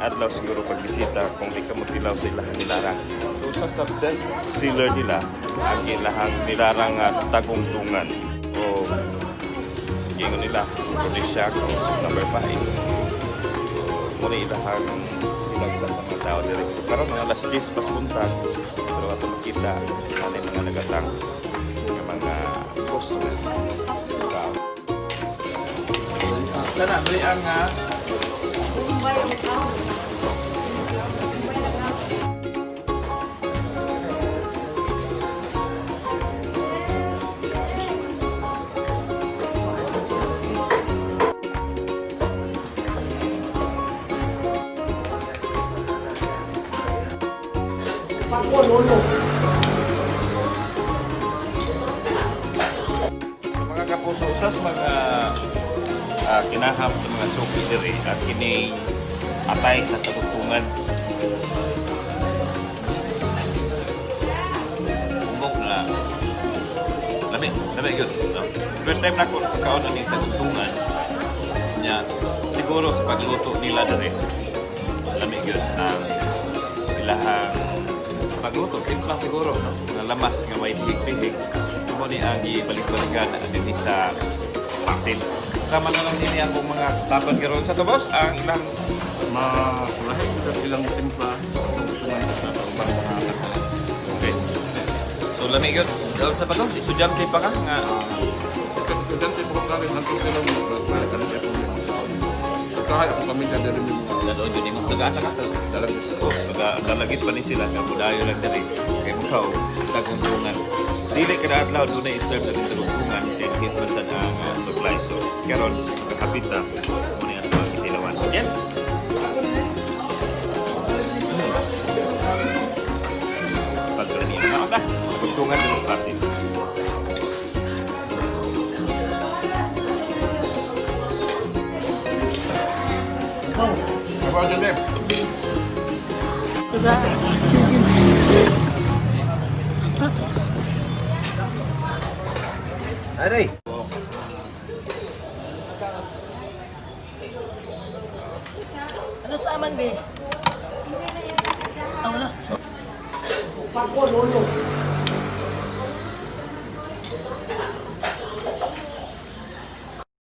adlaw siguro pagbisita kung di ka motilaw sa ilahang nilarang. So usa sa best seller nila ang ilahang nilarang tagungtungan o gingon nila aphrodisiac o number 5. So muna ilahang hilagsa sa mga tao diri. So karon mga alas 10 pas buntag, pero ato makita ano yung mga nagatang nga mga customer. Tao. Sana, bali ang So, mga kapuso, usa sa mga kinaham sa mga suki diri at kining atay sa tagungtungan. Bugok na lami, lami gyud. No? First time na ko kaon ani tagungtungan. Nya siguro sa pagluto nila diri. Lami gyud ang ilahang pagluto, timpla siguro, no? Nga lamas nga may pihig-pihig. Tumo ni ang gibalik-balikan dinhi sa Pasil. Sama na lang din akong mga tapad karon sa to, boss, ang ilang Makulahi sa ilang timpla tungtungan sa ubang mga kanta. Okay. So lami gyud. Daw sa pa to, estudyante pa ka nga? Estudyante po kung karin, hantong sila mo, balik ka rin akong mga taon. Kahay akong pamilya diri mo. Dalo jud nimo taga-asa ka? Dalag. Oh, taga dalagit pa ni sila nga budayo lang diri. Kay mukaw tagungtungan. Dili kada adlaw dunay i-serve ang tagungtungan kay hit man sad ang supply. So karon makakapit ta mo ni ang mga kitilawan. Yan. Pagkaranian na ka. Tagungtungan din sa Pasig. Ako dyan eh. Aray. Ano sa aman, be? Ah, wala.